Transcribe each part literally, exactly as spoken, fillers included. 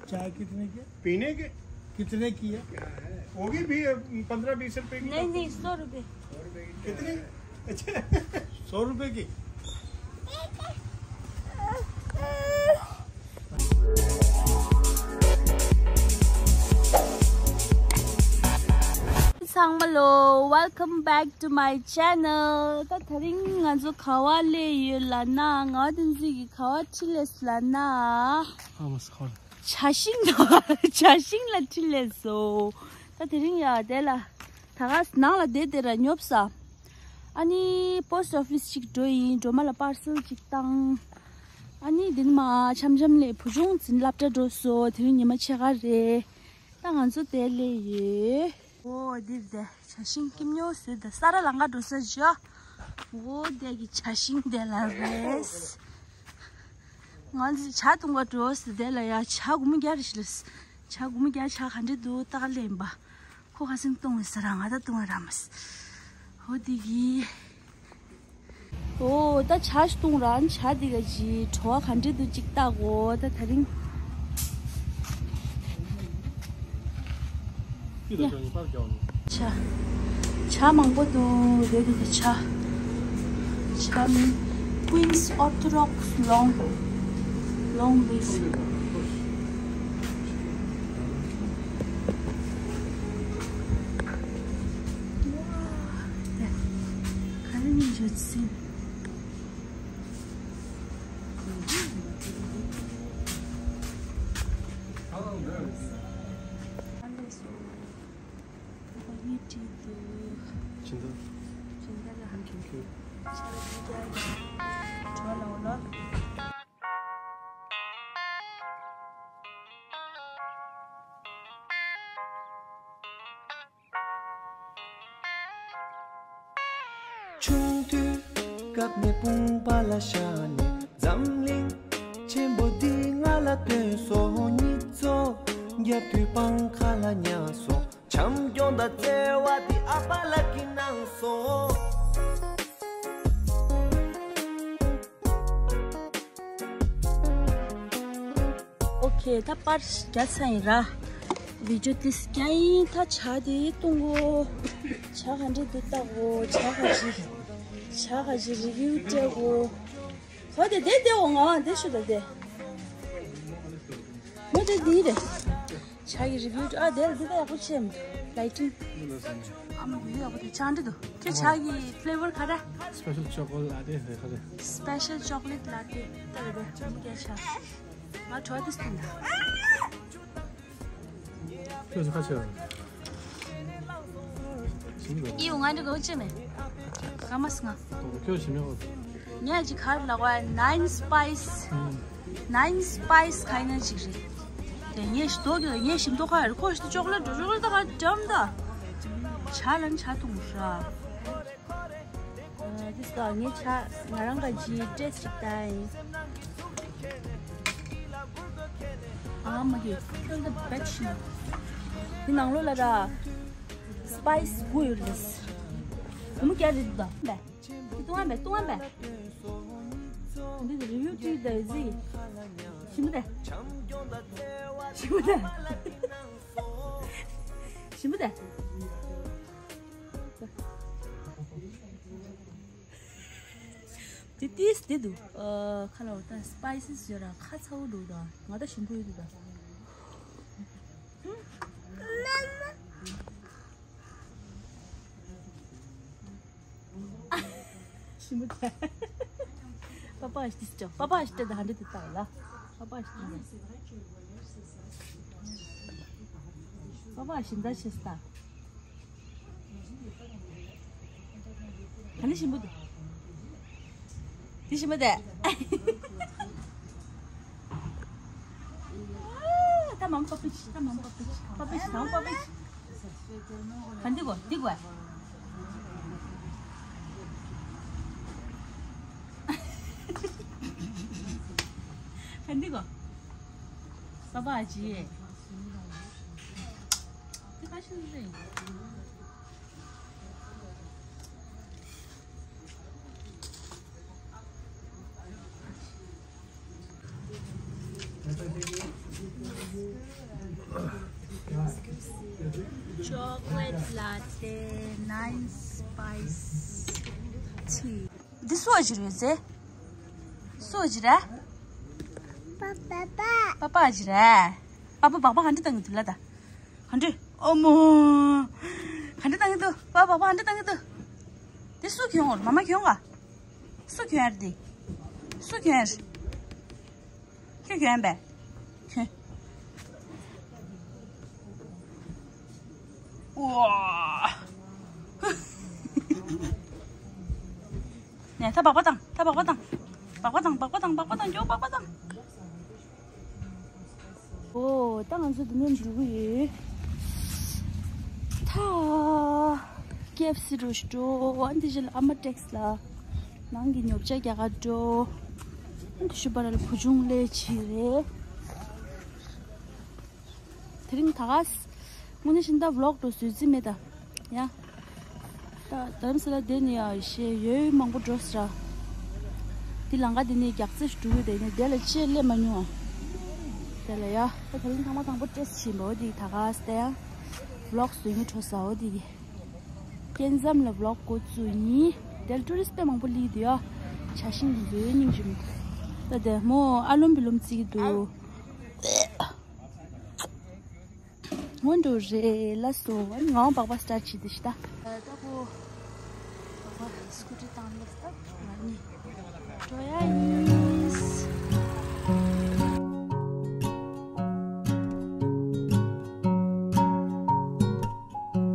चाय कितने की? पीने के? कितने की है? क्या है? होगी भी पन्द्रह बीस रुपए की। नहीं, नहीं, सौ रुपए। कितने? अच्छा। सौ रुपए की। ཚང་མ་ལོ། Welcome back to my channel. ད་དེ་རིང་ང་ཚོ་ག་བ་སླེབས་ཡོད་ལབ་ན། ངག་དབང་བསྟན་འཛིན་གྱིས་ག་བ་ཁྲིད་སླེབས་ལབ་ན། ཨ་མ་སི་ཁོ་ལ། བྱ་ཤིང་དང་། བྱ་ཤིང་ལ་ཁྲིད་སླེབས་སོང་། ད་དེ་རིང་ཡ་དེ་ལ་ད་ག་ནང་ལ་བསྡད་དེ་ར་ཉོབ་ས། ཨ་ནི་པོ་སི་ཊི་ཨོ་ཕི་སི་ཅིག་འགྲོ་ཡིན། སྒྲོལ་མ་ལ་པར་སེལ་ཅིག་བཏང་། ཨ་ནི་དེ་ནས་མར་འཆམ་འཆམ་སླེབས། བུ་ཆུང་འཛིན་སློབ་གྲྭ་འགྲོ་སོང་། དེ་རིང་ཉི་མ་ཕྱེད་ཀ་རེད། ད་ང་ཚོ་དེ་སླེབས་ཡོད། འོ་འདིར་དེ་བྱ་ཤིང་སྐྱིབས་ཉོ་ཟེར། ད་ས་ར་ལང་ཀ་འགྲོ་ས་བཞག་འོ་དེ་གི་བྱ་ཤིང་དེ་ལ་རེད། ང་ཚོ་ཇ་འཐུང་ག་འགྲོ་ཟེར། དེ་ལ་ཡ་ཇ་སྒོར་མོ་བརྒྱ་རེ་ཞིག་ལ། ཇ་སྒོར་མོ་བརྒྱ། ཇ་ག་འདྲ་འདུག་ལྟ་ག་སླེབས་ཡིན་པ། ཁོ་ཁ་སང་བཏུང་བའི་ས་ར་ང་ད་བཏུང་བ་ར་མ་སི། འོ་དེ་གི། འོ་ད་ཇ་ཞིག་བཏུང་ར། ཇ་འདི་ག་ཅི་བྲོ་བ་ག་འདྲ་འདུག་ཅིག་ལྟ་གོ། ད་དེ་རིང་ཇ། ཇ་མང་པོ་འདུག་རེད་འདུག་ཇ། ཇ་མིན། Queen's Orthodox long, long leaf. ག་རེ་ནས་བརྗོད་ཟིན། ཆུང་དུས་སྐབས་ནས་དཔུང་པ་ལ་བཞག་ནས་འཛམ་གླིང་ཆེན་པོ་འདི་ང་ལ་སྟོན་སོང་། གཉིད་ཚོ་རྒྱབ་དུས་པང་ཁ་ལ་ཉལ་སོང་། བྱམས་སྐྱོང་དང་བརྩེ་བ་འདི་ཨ་ཕ་ལགས་ཀྱིས་གནང་སོང་། ཨོ་ཁེ། ད་པར་རྒྱག་ཚར་ཡིན་ར། བི་ཌིའོ་ཏིས་རྒྱག་ཡིན། ད་ཇ་དེ་བཏུང་གོ། ཇ་ག་འདྲ་འདུག་ལྟ་གོ། ཇ་ག་ཅི། ཇ་ག་ཅི་རི་ཝིའུ་སྤྲད་གོ། ཧོ་དེ་དེ་དེ་འོ་ང་དེ་ཤུ་ད་དེ། མོ་དེ་འདི་རེད། ཇ་གི་རི་ཝིའུ་ཨ་དེ་ལ་འདི་ད་ཡག་པོ་ཆེ་མི་འདུག་ལའི་ཊིང་། ཨ་མ་འདི་ཡག་པོ་འདུག་ཇ་འདྲ་འདུག་ཁྱོད་ཇ་གི་ཕི་ལེ་ཝར་ག་རེ། Special chocolate latte ཧེ་ག་རེ། Special chocolate latte ད་རེད་པས། མི་སྐད་ཆ། ང་བྲོ་བ་དེ་སྟོན་ད། ཁྱོད་ཚོ་ཁ་ཆེ་བ། ཨིའུ་ང་འདྲ་གོ་ཅི་མེད། ང་མ་སྔ། ཁྱོད་ཞིམ་ཡོད། ངས་ཅི་གར་ལ་བ་nine spice nine spice ཁ་ན་ཅིག་རེད། དེ་ངས་ཞི་ཏོག་གི་ངས་ཞིམ་ཏོག་ཁ་རེད། ཁོ་ཞི་ཏོག་ཅོག་ལེ་ཊ་ཅོག་ལེ་ཊ་ཁ་འཇམ་ད། ཇ་ལ་ཇ་འཐུང་ཤ། ཨ་དེ་སྐབས་ངའི་ཇ་ང་རང་ག་ཅི་ཊེ་སི་ཊི་ཅིག་ལྟ་ཡིན། ཨ་མ་གི་ཕིལ་ད་བེ་ཆི་ནི་དེ་ནང་ལོགས་ལ་ར་སི་པའི་སི་དགུ་ཡོད་རེད། སྒོར་མོ་བརྒྱ་རེད་འདུག་ད། བཏུང་བ་མེད། བཏུང་བ་མེད། འདི་རི་ཝིའུ་ཅིག་ད་ཟི། ཞིམ་པོ་ད། ཞིམ་པོ་ད། ཞིམ་པོ་ད། དེ་ཏིས་དེ་འདུག་ཨ་ཁ་ལ་འོ་ད་སི་པའི་སི་ཡོད་ར། ཁ་ཚ་བོ་འདུག་ད་ང་ད་ཞིམ་པོ་ཡོད་འདུག་ད། ཞིམ་པོ་ད། པ་པ་ཨ་ཤི་ཏིས་ཅོ། པ་པ་ཨ་ཤི་ཏི་ད་ཧ་འདྲེ་དེ་ལྟ་ལ། པ་པ་ཨ་ཤི་ཏི་ད། པ་པ་ཨ་ཤི་ད་ཤེས་ད། ག་ནི་ཞིམ་པོ་འདུག་དེ་ཞིམ་པོ་དེ། ད་མང་པ་པི་ཆི། ད་མང་པ་པི་ཆི། པ་པི་ཆི། ད་མང་པ་པི་ཆི། ག་འདི་གོ་འདི་གོ་ག་འདི་གོ་པ་པ་ཨ་ཅི། དེ་ཁ་ཤུ་རེད། Latte, nine spice tea. འདི་སུ་ཨ་ཅི་རེད་ཟེ། སུ་ཨ་ཅི་རེད། པ་པ་པ། པ་པ་ཨ་ཅི་རེད། པ་པ་སྦག་སྦག་ག་འདྲ་བཏང་གི་འདུག་ལ་ད། ག་འདྲ། ཨོ་མོ། ག་འདྲ་བཏང་གི་འདུག་པ་པ་སྦག་སྦག་ག་འདྲ་བཏང་གི་འདུག་འདི་སུ་གྱོན་འོ་མ་མ་གྱོན་ག་སུ་གྱོན་ཡར་འདི། སུ་གྱོན་ཡར། ཁྱོད་གྱོན་པས། གྱོན། ཨོ། ནས་ད་སྦག་སྦག་བཏང་། ད་སྦག་སྦག་བཏང་། སྦག་སྦག་བཏང་། སྦག་སྦག་བཏང་། སྦག་སྦག་བཏང་། མགྱོགས་སྦག་སྦག་བཏང་། ཨོ། ད་ང་ཚོ་འདི་ནས་འགྲོ་གི་ཡོད། ད་ཀེ་ཨེཕ་སི་འགྲོ་ཞིག་འགྲོ། ཨ་འདི་བཞིན་ཨ་མ་ཊེག་སི་ལ། ནང་གི་ཉོ་ཆ་རྒྱག་ག་འགྲོ། ཨ་འདི་ཤུ་པ་ར་ལ་བུ་ཆུང་སླེབས་ཕྱིན་རེད། དེ་རིང་ད་ག་ས། དངོས་གནས་བྱས་ན་ད་ཝི་ལོག་འགྲོ་བཟོས་རྩིས་མེད་ད། ཡ། ད་རྡ་རམ་ས་ལ་དེ་ནས་ཡ་ཞེ་ཡོད་མང་པོ་འགྲོ་ས་ར། དེ་ལམ་ཁ་དེ་ནས་རྒྱག་རྩིས་འགྲོ་གི་དེ་ནས་དེ་ལ་ཅིག་སླེབས་མ་མྱོང་ཨ། དེ་ལ་ཡ། ད་དེ་རིང་ཐེངས་མ་དང་པོ་ཊེ་སི་ཊི་བྱེད་པ་འོ་དེ་གི་ད་ག་ས་ད་ཡ། ཝི་ལོག་བཟོས་ནས་འགྲོ་ས་འོ་དེ་གི། སྐྱེ་མཚམས་ལ་ཝི་ལོག་འགོ་བཙུགས་ཡིན། དེ་ལ་ཊུ་རི་སི་ཊི་དཔེ་མང་པོ་སླེབས་འདུག་ཡ། ཇ་ཤིང་གི་འདུག་སྙིང་རྗེ་མོ། ད་དེ་མོ་ཨ་ལོམ་བི་ལོམ་རྩེ་གི་འདུག་སྔོན་འགྲོ་རེད་ལ་སོ། ཨ་ནི་ངའང་སྦག་སྦག་སི་ཊར་ཊི་བྱེད་དེ་ཤི་ད། ད་ཁོ་སྦག་སྦག་སི་ཀུ་ཊི་བཏང་ལ་སྟབས་ང་གཉིས་འགྲོ་ཡ་ཡིན།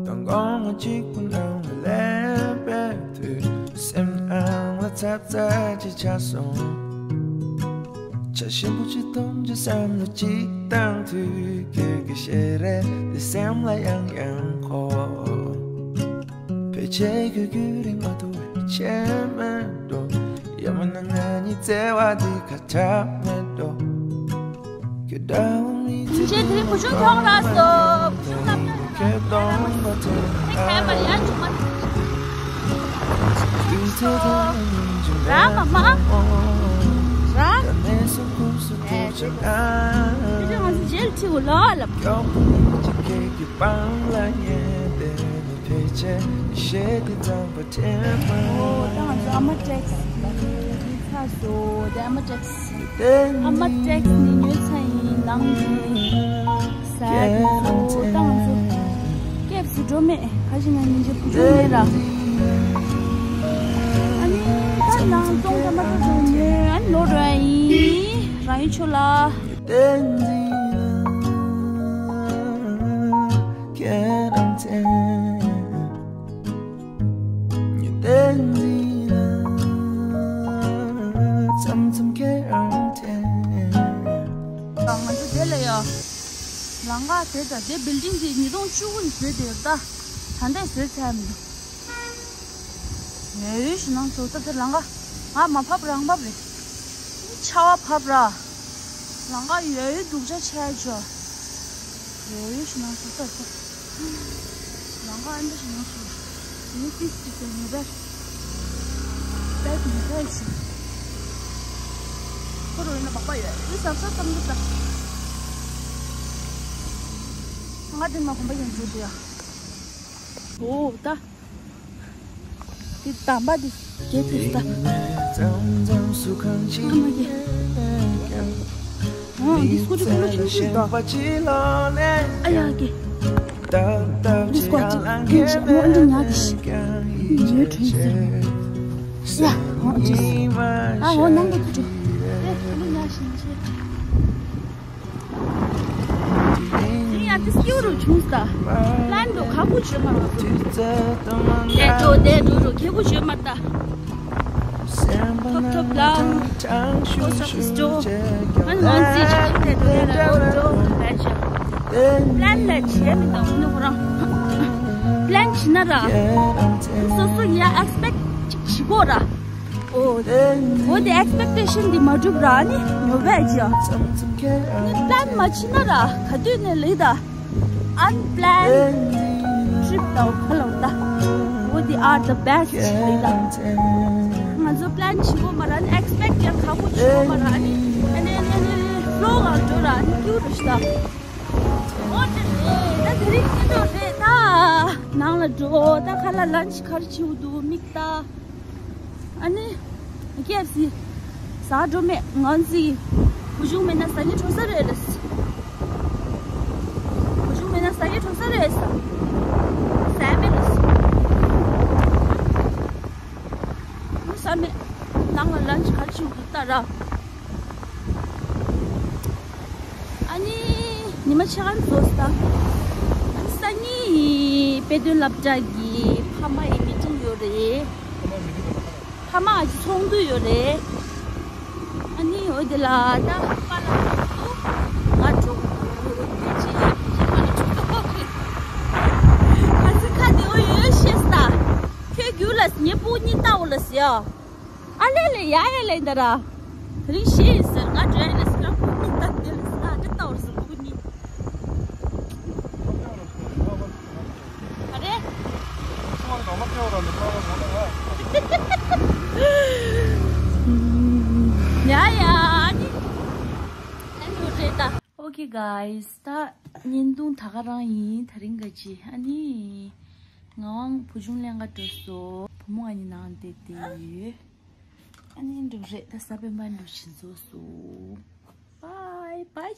དང་གོང་མ་གཅིག་པུ་ནང་ལ་སླེབས་པའི་དུས། སེམས་ནང་ལ་ཚབ་ཚ་ཅིག་ཆགས་སོང་། བྱ་ཞིམ་པོ་ཅིག་འཐུང་རྒྱུ་བསམ་བློ་ཅིག་བཏང་དུས། ཁྱོད་ཀྱི་ཞལ་རས་འདི་སེམས་ལ་ཡང་ཡང་འཁོར། ཕལ་ཆེར་ཁྱོད་རྒྱུན་རིང་མ་ཐུབ་པའི་ཆད་མེད་འགྲོ། ཡང་མིན་ན་ང་གཉིས་བརྩེ་བ་འདི་ཁ་གྲག་མེད་འགྲོ། ཁྱོད་འདྲ་བོ་མི་ཚེ་ཁྱེད་དེ་རིང་བུ་ཆུང་ཁྱོད་རག་སོང་། བུ་ཆུང་ལབ་ན་ཁྱོད་གདོང་པ་ཐོན། ཁྱེད་ཁ་མ་ཡར་བྱུང་མ། དུས་ཚོད་དང་སྙིང་རྗེ་རག་མ་མ། རག་ད་གནས་སུ་ཁུག་སུ་ཐུག་ཅིག་ཨ། དེ་རིང་ང་ཚོ་རྗེས་ལ་ཁྲིད་འོ་ལ་ལབ། མགྱོགས་པོ་གཉིས་ཀྱི་སྐད་ཀྱི་པང་ལ་ཉལ་བསྡད་ནས་ཕལ་ཆེར་གཞས་འདི་གཙང་པ་དྲན་མ། ཨོ་ད་ང་ཚོ་ཨ་མ་ཊེག་སི་ཉོས་ཚར་སོང་། དེ་ཨ་མ་ཊེག་སི། ཨ་མ་ཊེག་སི་ནས་ཉོས་ཚར་ཡིན། ནང་གི་ཟ་ཡ་དེ་ཚོ་ད་ང་ཚོ་ཀེ་ཨེཕ་སི་འགྲོ་མེད། ཁ་ཤས་ང་ཉིན་རྗེས་བུ་ཆུང་མེད་ར། ཨ་ནི་ད་ནང་སྟོང་ཀ་མ་ཏོ་ཚོ་ཉོས། ཨ་ནི་ལོག་འགྲོ་ཡ་ཡིན། རང་ཡུལ་ཕྱོགས་ལ། མཚམས་མཚམས་ཁྱེད་རང་དྲན། ང་ཚོ་དེ་ལ་ཡ། ལམ་ཁ་དེ་དང་དེ་བིལ་ཌིང་དེ་ཉིས་སྟོང་བཅུ་དགུ་ནས་བཟོས་དེ་ཡོད་ད། ད་ལྟ་བཟོས་ཚར་མི་འདུག་ཡོད་ཞུ་ནང་ཚོ་ད་དེ་ལམ་ཁ་ང་མ་ཕབ་རང་ཕབ་རེད། ཆར་པ་ཕབ་ར། ལམ་ཁ་ཡོད་ཡོད་སྡུག་ཅག་ཆགས་ཡོད་ཅོ། ཡོད་ཡོད་ཞུ་ནང་ཚོ་ད་དེ། ལམ་ཁ་ཨ་འདྲ་ཞིག་ཡོང་ཞིག་ཡིན་ཏིས་ཏིས་ཏིས་ཉེ་བར། པད་ཉེ་བར་ཞིག་ཁོ་རོ་ཡིན་ན་སྦག་སྦག་ཡོད། ཡིན་ཟབ་ཟབ་ཙམ་འདུག་ད། ང་དེ་མ་གོམ་པ་ཡོང་འགྲོ་འདུག་ཡ། འོ་ད། དེ་དམ་པ་དེ་རྒྱལ་ཐུབ་ད། ཨ་མ་རྒྱལ། ཨོ་འདི་སྐུ་ཕྲེང་ཀུན་སློང་ཆུང་ཆུང་འདུག་ཨ་ཡ་གི། འདི་སྐོར་ཅིག་ལ་ངས་ཞིག་ཨོ་འདི་ཉག་གི་ཞིག་ཡོད་དྲན་སོང་། ཡ་ཨོ་ཅི། ཨ་ཨོ་ནང་དུ་ཁུ་ཅོ། ཨེ་ཨོ་ཉག་ཞིག་ཆེ། འདི་ཡང་དེ་སྐྱིད་རུ་བྱུང་ས། པླན་དུ་ཁག་པོ་བྱོས་མ་རུ། དེ་དོ་དེ་རུ་རུ་ཁེ་པོ་བྱོས་མ་ལྟ། ཐོབ་ཐོབ་ལ། ཕོ་སི་ཨོ་ཕི་སི་འགྲོ། ཨ་ནི་ང་ཚོའི་ཅི་ཐུབ་ཐལ་དུ་ལས་ལ་འོ་འགྲོ་ལས་ཆོ། པླན་ལ་བྱེད་མི་དང་ནི་ཁོ་རང་། པླན་བྱེད་ན་ར། སོ་སོ་ཡ་ཨེག་སི་པེག་ཅིག་བྱེད་དགོས་ར། འོ། འོ་དེ་ཨེག་སི་པེག་ཊེ་ཤན་དེ་མ་འགྲུབ་ར་ནི་ཉོ་བས་ཅི། ནི་པླན་མ་བྱེད་ན་ར་ག་དུས་ནས་ལེགས་ད། Unplanned trip དང་ཁ་ལོ་ད། འོ་དེ་are the best ལེགས་ད། ང་ཚོ་པླན་བྱེད་དགོས་མ་ར་ནི་ཨེག་སི་པེག་ཡང་ཁག་པོ་བྱེད་དགོས་མ་ར་ནི། ཨ་ནི་ཨ་ནི་ཨ་ནི་ཕློ་གང་འགྲོ་ར་ནི་ཀྱུ་རུ་ཤི་ད། ཨོ་ཅི་རེད། ད་དེ་རིང་སྐྱིད་འགྲོ་རེད། ད་ནང་ལ་འགྲོ། ད་ཁ་ལག་ལན་ཆི་ག་རེ་བྱེད་འདུག་མིག་ལྟ། ཨ་ནི་ཀེ་ཨེཕ་སི་ཟ་འགྲོ་མེད། ང་ཚོའི་བུ་ཆུང་མེད་ན་ཟ་ཉེ་འགྲོ་ས་རེད་ལ། བུ་ཆུང་མེད་ན་ཟ་ཉེ་འགྲོ་ས་རེད་ས། ཟ་མེད་ལ། ཟ་མེད། ནང་ལ་ལན་ཆི་ག་རེ་བྱེད་འདུག་ལྟ་ར། ཨ་ནི་ཉི་མ་ཕྱེད་ཀ་རྫོགས་སོང་། ཨ་ནི་སང་ཉིན་དཔེ་སྟོན་སློབ་གྲྭ་གི་ཕ་མ་ཡི་མི་ཊིང་ཡོད་རེད། ཕ་མ་ཨ་ཅེ་ཚོགས་འདུ་ཡོད་རེད། ཨ་ནི་འོ་དེ་ལ་ད་པཱ་ལགས་འགྲོ་གི་འདུག་ང་འགྲོ་གི་འདུག་དེ་ཅི་ཡིན་ཅི་མ་ནི་ཆུ་ཚོད་ཁོག་གི། ང་ཚོ་ཁ་བདེ་བོ་ཡོད་ཤེས་ས། ཁྱོད་རྒྱུགས་ལ་ངའི་སྤུ་གུ་གཉིས་ལྟ་འོ་ལ་ཟེར་ཨ། ཨ་ལེ་ལེ་ཡ་ཡ་ལེ་འདི་ར། རིག་ཤེས་ཟེར་ང་འདྲ་ཡིན་ལ་ཟེར་ཁོ་གཉིས་ད་དེ་ལ་ཟེར་ཨ་འདི་ལྟ་བར་ཟེར་ཁོ་གཉིས། ག་རེ། ཡ་ཡ་ཨ་ནི། ཨ་ནི་རེད་ད། Okay guys, ད་བརྙན་ཐུང་ད་ག་རང་ཡིན། དེ་རིང་ག་ཅི་ཨ་ནི། ངག་དབང་བུ་ཆུང་ལེན་ག་འགྲོ་སོང་། བུ་མོ་ཨ་ནི་ནང་བསྡད་བསྡད་ཡོད། ཨ་ནི་འགྲོ་རེད། ད་ས་པན་པན་འགྲོ་ཕྱིན་རྫོགས་སོང་། Bye bye.